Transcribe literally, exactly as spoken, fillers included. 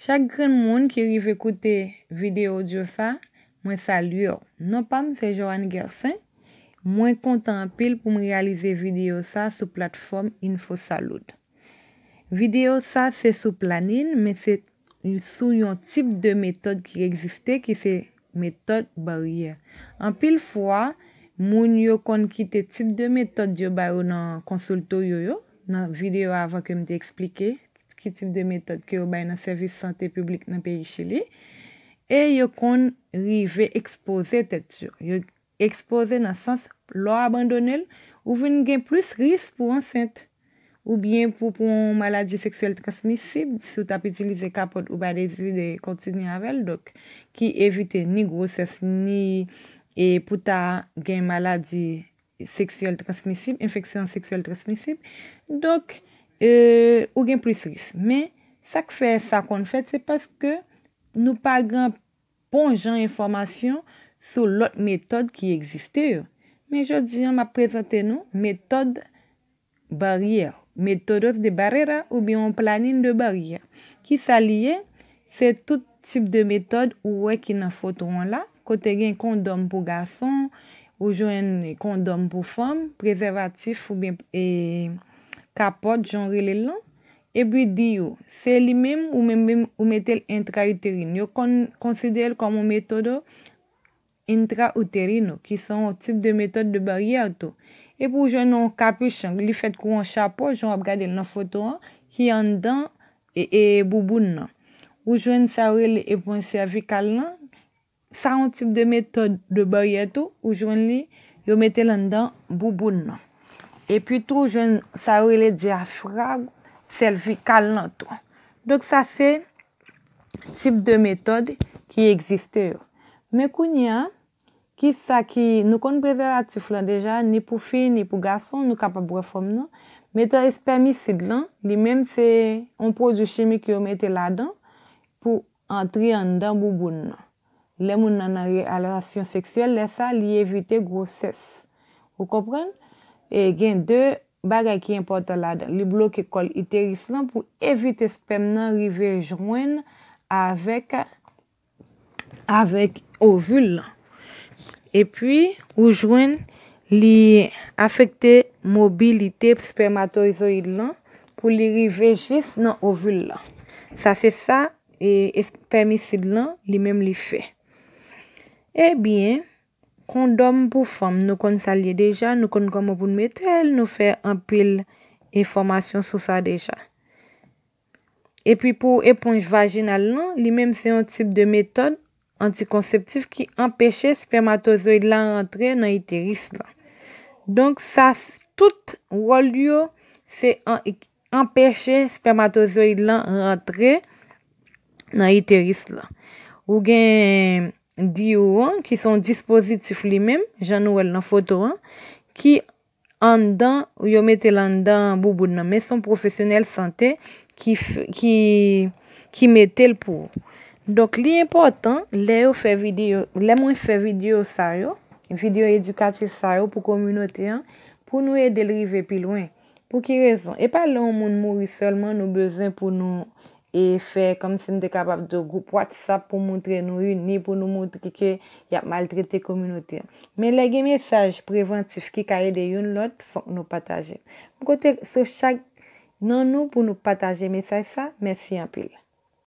Chak grenn moun ki rive koute videyo odyo sa, mwen salye w. Non pa m se Joanne Gersin. Mwen kontan anpil pou m reyalize videyo sa sou platfòm InfoSalud. Videyo sa se sou planin, men se sou yon tip de metòd ki egziste, ki se metòd baryè. Anpil fwa, moun yo konn kite tip de metòd yo ba yo nan konsilto yo yo, nan videyo avan ke m te eksplike ki tip de metòd ke yo bay nan sèvis sante piblik nan peyi Chili, e yo konn rive ekspoze tèt yo. Yo ekspoze nan sans lè w abandone l, ou vin gen plis risk pou ansent, oubyen pou pran yon maladi seksyèl transmisib, si w t ap itilize kapòt ou pa deside kontinye avè l, donk, ki evite ni gwosès, ni e pou ta gen maladi seksyèl transmisib, enfeksyon seksyèl transmisib. Donk, e, ou gen plis risk. Men, sa k fè sa konn fèt, se paske nou pa gen bon jan enfòmasyon sou lòt metòd ki egziste yo. Men jodi a, m ap prezante nou metòd baryè, métodos de barrera oubyen yon planin de baryè. Kisa li ye? Se tout tip de metòd ou wè ki nan foto an la, kote gen kondòm pou gason, ou jwenn kondòm pou fanm, prezèvatif oubyen, e, kapòt, jan w rele l lan. Epi di yo, se li menm, ou menm, menm, ou mete l intra-uterin. Yo konn konsidere l kòm yon metodo intra-uterino, ki se yon tip de metòd de baryè tou. Epi ou jwenn yon kapichan, li fèt kou yon chapo, jan w ap gade l nan foto an, ki anndan, e, e, bouboun nan. Ou jwenn sa yo rele epon sèvikal lan, sa yon tip de metòd de baryè tou, ou jwenn li, yo mete l anndan bouboun nan. Epi tou, ou jwenn sa yo rele dyafrag sèvikal lan tou. Donk, sa se tip de metòd ki egziste yo. Men kounye a, kisa ki, nou konn prezèvatif lan deja, ni pou fi, ni pou gason, nou kapab wè fòm nan. Metòd espèmisid lan, li menm se yon pwodui chimik yo mete ladan pou antre anndan bouboun nan. Lè moun nan nan relasyon seksyèl, lè sa, li evite gwosès. Ou konprann? E gen de bagay ki enpòtan ladan. Li bloke kòl iteris lan pou evite spèm nan rive jwenn avèk, avèk ovil lan. Epi, ou jwenn li afekte mobilite spèmatozoyid lan pou li rive jis nan ovil lan. Sa se sa, e, espèmisid lan, li menm li fè. Ebyen, kondòm pou fanm, nou konn sa l ye deja, nou konn kòman pou n mete l, nou fè anpil enfòmasyon sou sa deja. Epi pou eponj vajinal lan, li menm se yon tip de metòd antikonseptif ki anpeche spèmatozoyid la rantre nan iteris lan. Donk, sa s-, tout wòl yo, se an-, anpeche spèmatozoyid lan rantre nan iteris lan. Ou gen D U an, ki se yon dispozitif li menm, jan nou wè l nan foto an, ki anndan, yo mete l anndan bouboun nan. Men se yon pwofesyonèl sante ki f-, ki, ki mete l pou ou. Donk, li enpòtan, lè yo fè videyo, lè mwen fè videyo sa yo, videyo edikatif sa yo pou kominote an, pou nou ede l rive pi lwen. Pou ki rezon? E pa lè yon moun mouri sèlman nou bezwen pou nou, e, fè, kòmsi m te kapab di w, gwoup WhatsApp pou montre nou ini, pou nou montre ke y ap maltrete kominote an. Men lè gen mesaj prevantif ki ka ede youn lòt, fòk nou pataje. M konte sou chak nan nou pou nou pataje mesaj sa. Mèsi anpil.